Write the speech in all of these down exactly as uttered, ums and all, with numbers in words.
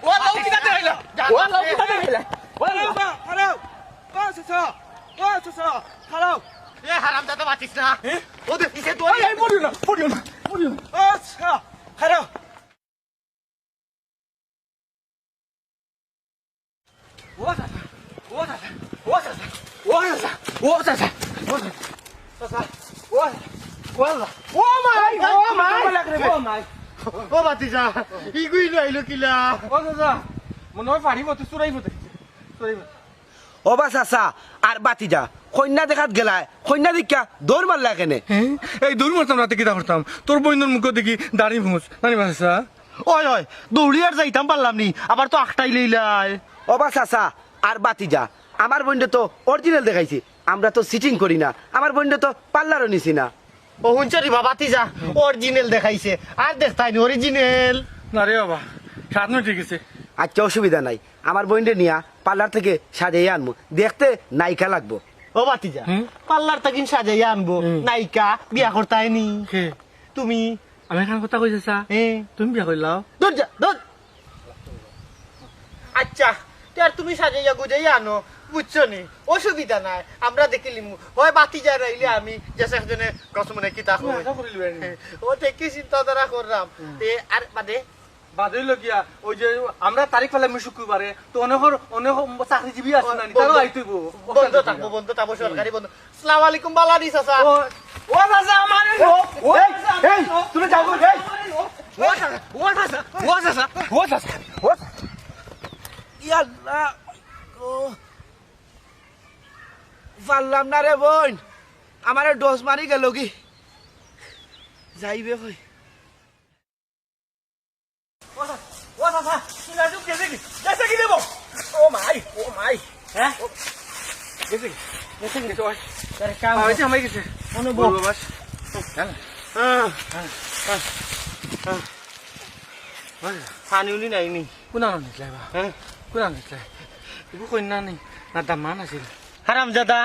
ও আল্লাহ, ও কিতা দেখাইলা? ও আল্লাহ, ও কিতা দেখাইলা? ও আল্লাহ। খাড়াও, খাড়াও। ও চাচা, ও চাচা, খাড়াও। এ হারামজাদা, মাতিস না। হ্যাঁ? ও দেখ, কিসে দৌড়। এই, এই, পড়িও না, পড়িও না, পড়িও না। ও চাচা, খাড়াও। ও চাচা, ও চাচা, ও চাচা, ও চাচা, ও চাচা, ও চাচা, ও, ও আল্লাহ। ও মাই, ও মাই, ও মাই। ও ভাতিজা, ইগুইন আইলো কিলা? ও চাচা, মনে হয় ফাড়ি মতো চুরাই মতো। চুরাই মতো। ও বা চাচা, আর ভাতিজা, কইন্যা দেখাত গেলায়, কইন্যা দেখিয়া দৌড় মারলা কেনে? হ্যাঁ? এই দৌড় মারতাম না তে কিতা করতাম? তোর বইনর মুখো দেখি দাড়ি মুছ, নানি বা চাচা? ওই, ওই, দৌড়িয়ার যাইতাম পারলাম নি, আবার তো আখটাই লইলায়। ও বা চাচা, আর ভাতিজা, আমার বইনরে তো original দেখাইছি, আমরা তো cheating করি না, আমার বইনরে তো পার্লারও নিছি না। ও হুনছো রে বা, ভাতিজা, original দেখাইছে, আর দেখতায় নি original। না রে বাবা, সাত মিনিট ঠিক আছে। আচ্ছা, অসুবিধা নাই, আমার বইনরে নিয়া পার্লার থাকি সাজাইয়া আনমু, দেখতে নায়িকা লাগবো। ও ভাতিজা, হুম? পার্লার থাকি সাজাইয়া আনবো, হুম। নায়িকা বিয়া করতায় নি। কে? তুমি। আমি এখান কথা কইছি, চাচা। হ্যাঁ। তুমি বিয়া করলাও? দূর যা, দূর। আচ্ছা, তে আর তুমি সাজাইয়া গুজাইয়া আনো, বুঝছো নি? অসুবিধা নাই, আমরা দেখিলিমু। হয় ভাতিজা আইলে আমি যে একজনে কসমনে কিতা তুমি কই। আশা করিলি বাইরে। ও দেখি চিন্তা ধারা করলাম। হুম। তে আর বাদে? বাদে অইলো গিয়া, ওই যে আমরা তারিখ পাইলাম শুক্রবারে, তো অনেক, অনেক চাকরিজীবী আছে না নি, তারাও আইতে অইবো। বন্ধ থাকবো, বন্ধ থাকবো, সরকারি বন্ধ। আসসালামু আলাইকুম, বালা নি চাচা? ও, ও চাচা, আমারে ও, ও এই, চাচা, এই, আমারে তুমি যাও গো, এই। ও চাচা, ও চাচা, ও চাচা, ও চাচা, ও চাচা। ইয়াল্লা, ও। পারলাম না রে বইন, আমারে ডোজ মারি গেল কি? যাইবে কই? ও চাচা, ও চাচা, তুই রাজু গেছে কি? গেছে কি দেবো? ও মাই, ও মাই। হ্যাঁ? ও, গেছে কি? গেছে কি? গেছে ভাই। তার কাম আমার গেছে, আমার গেছে। মনে বল। বল বাস। হ্যাঁ। হ্যাঁ। হ্যাঁ। হ্যাঁ। পানি উনি নাই নি। কোন আনো নিছলাই বা? হ্যাঁ? কোন আনো নিছলাই? এগু কইন্যা নি, না দামান আছিল? হারামজাদা,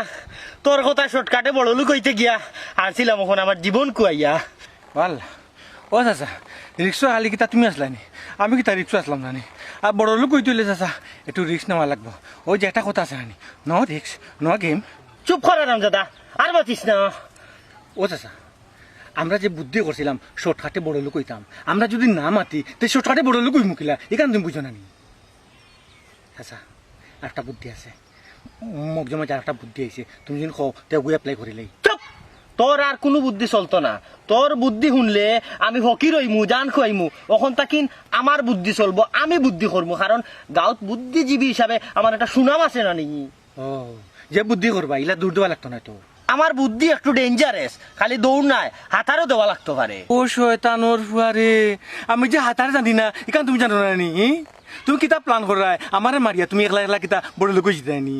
তোর কথা শর্টকাটে বড় লোক অইতে গিয়া আনছিলাম, অখন আমার জীবন খুয়াইয়া। বাল। ও চাচা, রিক্সো খালি কিতা তুমি আছলায় নি? আমি কিতা রিক্সো আছলাম না নি? আর বড় লোক অইতে অইলে চাচা, একটু রিক্স নেওয়া লাগবো। ওই যে একটা কথা আছে না নি, "No risk, no game।" চুপ কর হারামজাদা, আর মাতিস না। ও চাচা, আমরা যে বুদ্ধি করছিলাম শর্টকাটে বড় লোক অইতাম, আমরা যুদি না মাতি, তে শর্টকাটে বড় লোক অইমু কিলা? ইখান তুমি বুঝো না নি? চাচা, আরেকটা বুদ্ধি আছে। মগজর মাঝে আরেকটা বুদ্ধি আইছে, তুমি যুদি কও, তে ওগু apply করিলাই। চুপ! তোর আর কুনু বুদ্ধি চলতো না। তোর বুদ্ধি হুনলে আমি ফকির অইমু, জান খুয়াইমু। অখন থাকিন আমার বুদ্ধি চলবো, আমি বুদ্ধি করমু, কারণ গাঁওত বুদ্ধিজীবী হিসাবে আমার একটা সুনাম আছে না নি? ও, যে বুদ্ধি করবা, ইলা দৌড় দেওয়া লাগতো নায় তো। আমার বুদ্ধি একটু dangerous, খালি দৌড় নায়, হাতারও দেওয়া লাগতো পারে। ও শয়তানর ফুয়া রে, আমি যে হাতার জানি না, ইখান তুমি জানো না নি? হি? তুমি কিতা plan কররায়? আমারে মারিয়া তুমি একলা একলা কিতা বড় লোক অইযিতায় নি?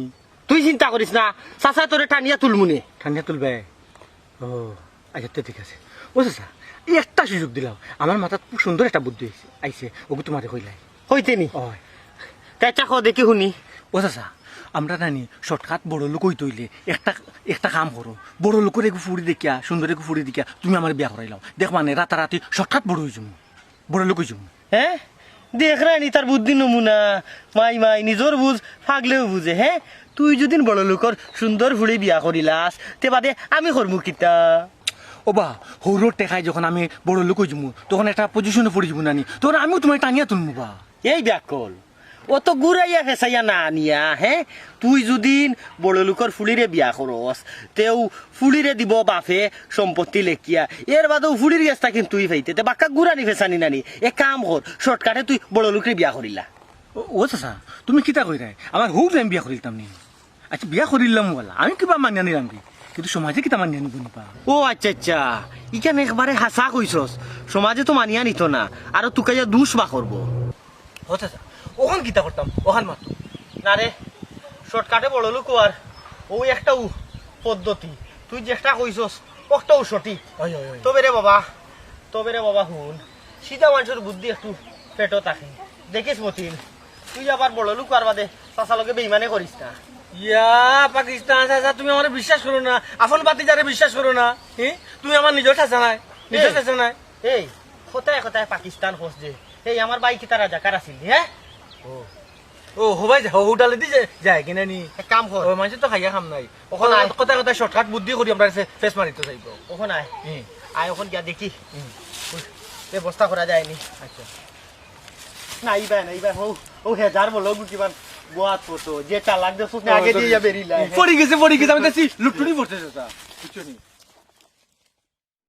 তুই চিন্তা করিস না, চাচা তোরে টানিয়া তুলমুনে। টানিয়া তুলবে? ও, আচ্ছা, তে ঠিক আছে। ও চাচা, এই একটা সুযোগ দিলাও, আমার মাথাত খুব সুন্দর একটা বুদ্ধি আইছে, আইছে, ওগু তুমারে কইলাই। কইতে নি? ওই। তে আচ্ছা, ক দেখি হুনি। ও চাচা, আমরা না নি shortcut বড় লোক অইতে অইলে একটা, একটা কাম করো, বড় লোকর এগু ফুড়ি দেখিয়া, সুন্দর এগু ফুড়ি দেখিয়া তুমি আমারে বিয়া করাইলাও। দেখবানে রাতারাতি shortcut বড় অইযিমু, বড় লোক অইযিমু। হ্যাঁ? দেখরায় নি তার বুদ্ধির নমুনা। মাই মাই, নিজর বুঝ, পাগলেও বুঝে, হ্যাঁ? তুই যুদি বড় লোকর সুন্দর ফুড়ি বিয়া করিলাস, তে বাদে আমি করমু কিতা? ও বা, হউরর টেকায় যখন আমি বড় লোক অইযিমু, তখন একটা position-ও পড়িযিমু না নি, তখন আমিও তুমারে টানিয়া তুলমু বা। এই বেআক্কল, অত ঘুরাইয়া ফেসাইয়া না আনিয়া, হ্যাঁ? তুই যুদি বড় লোকর ফুড়িরে বিয়া করস, তেউ ফুড়িরে দিবো বাফে সম্পত্তি লেখিয়া, এর বাদেও ফুড়ির গেছ থাকি তুই পাইতে, তে বাক্কা ঘুরানি ফেসানি না নি। এক কাম কর, shortcut-এ তুই বড় লোকরে বিয়া করিলা। ও, ও চাচা, তুমি কিতা কইরায়? আমার হউররে আমি বিয়া করিলিতাম নি? আচ্ছা, বিয়া করিলিলাম ওলা, আমি কিবা মানিয়া নিলাম কি? কিন্তু সমাজে কিতা মানিয়া নিবো নি বা? ও আচ্ছা, আচ্ছা, ইখান একবারে হাছা কইছস, সমাজে তো মানিয়া নিতো না, আরো তুকাইয়া দুষ বার করবো। ও চাচা, অখান কিতা করতাম? অখান মাতো। না রে, shortcut-এ বড় লোক অওয়ার অউ একটাউ পদ্ধতি। তুই যেটা কইছস, অটাউ সঠিক। অয়, অয়, অয়। তবে রে বাবা, তবে রে বাবা, হুন, সিধা মানষর বুদ্ধি একটু পেটো থাকে। দেখিস মতিন, তুই আবার বড় লোক অওয়ার বাদে চাচার লগে বেইমানি করিস না। ইয়া, পাকিস্তান চাচা, তুমি আমারে বিশ্বাস করো না, আপন ভাতিজারে বিশ্বাস করো না। হি? তুমি আমার নিজর চাচা নায়, নিজর এই, চাচা নায়। এই, কথায় কথায় পাকিস্তান কস যে, এই আমার ভাই কিতা রাজাকার আছিল, হ্যাঁ? ও হবাই যা, হোটেলে দি যায়, যায় কিনা নি? এক কাম কর। ও মানুষ তো খাইয়া খাম নাই। ওখান আয়। কথা কথা শর্টকাট বুদ্ধি করি আমরা ফেস মারিতে চাইব। ওখান আয়। হুম। আয় ওখান গিয়া দেখি। হুম। ব্যবস্থা করা যায়নি। আচ্ছা। না, ইবা না, ইবা হো, ও হেজার বলো গু কিমান গোয়াত ফটো, যে চালাক দেখছস না, আগে দিয়ে ইয়া বেরিলা। পড়ি গেছে, পড়ি গেছে, আমি দেখছি লুটুনি পড়ছে চাচা। বুঝছো নি?